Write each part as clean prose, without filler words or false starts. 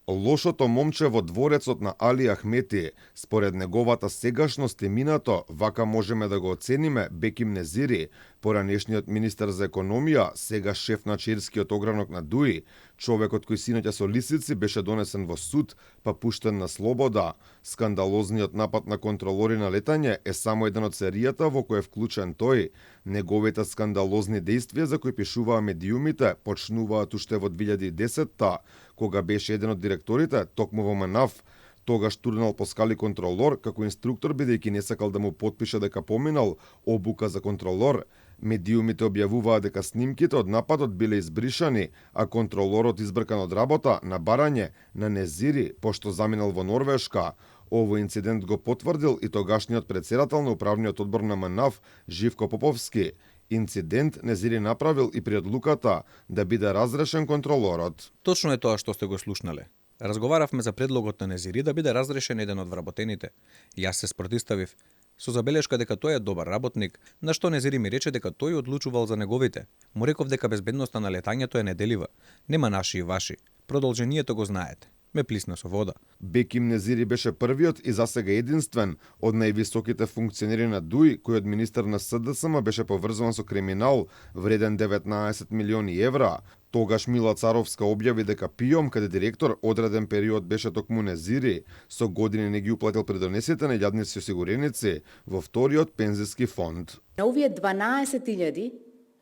Лошото момче во дворецот на Али Ахмети, според неговата сегашност и минато, вака можеме да го оцениме Беким Незири, поранешниот министер за економија, сега шеф на чирскиот огранок на Дуи, човекот кој синоќа со лисици беше донесен во суд, па пуштен на слобода. Скандалозниот напад на контролори на летање е само еден од серијата во кој е вклучен тој. Неговите скандалозни действија за кои пишуваа медиумите почнуваат уште во 2010-та, кога беше еден од директорите токму во МНАФ. Тогаш турнал по скали контролор како инструктор бидејќи не сакал да му потпише дека поминал обука за контролор. Медиумите објавуваа дека снимките од нападот биле избришани, а контролорот избркан од работа на барање на Незири, пошто заминал во Норвешка. Овој инцидент го потврдил и тогашниот председател на управниот одбор на МНАФ Живко Поповски. Инцидент Незири направил и при одлуката да биде разрешен контролорот. Точно е тоа што сте го слушнале. Разговаравме за предлогот на Незири да биде разрешен еден од вработените. Јас се спротиставив со забелешка дека тој е добар работник, на што Незири ми рече дека тој одлучувал за неговите. Му реков дека безбедноста на летањето е неделива. Нема наши и ваши. Продолжението го знаете. Ме плисна со вода. Беким Незири беше првиот и засега единствен од највисоките функционери на ДУИ кој од министер на СДСМ беше поврзуван со криминал вреден 19 милиони евра. Тогаш Мила Царовска објави дека ПИОМ каде директор одреден период беше токму Незири, со години не ги уплатил придонесите на јадници осигуреници во вториот пензиски фонд. На овие 12.000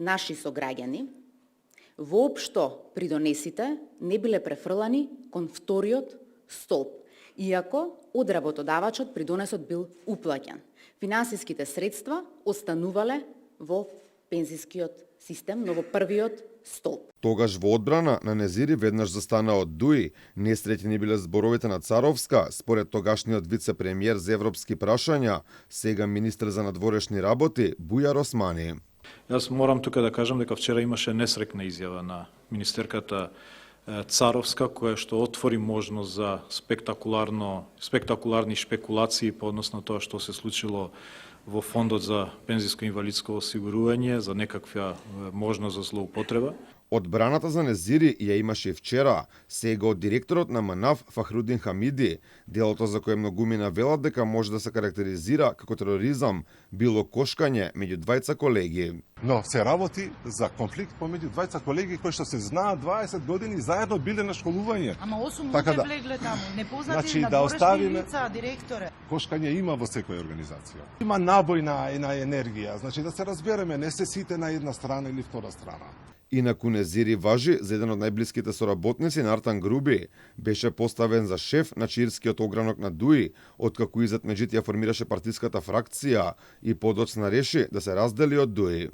наши сограѓани, воопшто придонесите не биле префрлани кон вториот столб, иако од работодавачот придонесот бил уплаќан. Финансиските средства останувале во пензискиот систем, но во првиот столб. Тогаш во одбрана на Незири веднаш застана од ДУИ. Несреќни биле зборовите на Царовска, според тогашниот вице-премиер за европски прашања, сега министр за надворешни работи Бујар Османи. Јас морам тука да кажам дека вчера имаше несрекна изјава на министерката Царовска, која што отвори можност за спектакуларни шпекулации по однос на тоа што се случило во фондот за пензиско инвалидско осигурување, за некаква можност за злоупотреба. Одбраната за Незири ја имаше и вчера, сега од директорот на МНАФ Фахрудин Хамиди, делото за кое многумина велат дека може да се карактеризира како тероризам, било кошкање меѓу двајца колеги. Но се работи за конфликт помеѓу двајца колеги кои што се знаат 20 години заедно биле на школување. Ама 8 така луѓе влегле таму, непознати значи, надворешни лица, директоре. Кошкање има во секоја организација. Има набој на енергија, значи да се разбереме, не се сите на една страна или втора страна. Инаку Незири важи за еден од најблиските соработници на Артан Груби. Беше поставен за шеф на чирскиот огранок на ДУИ, откако Изет Меджид ја формираше партиската фракција и подоцна реши да се раздели од ДУИ.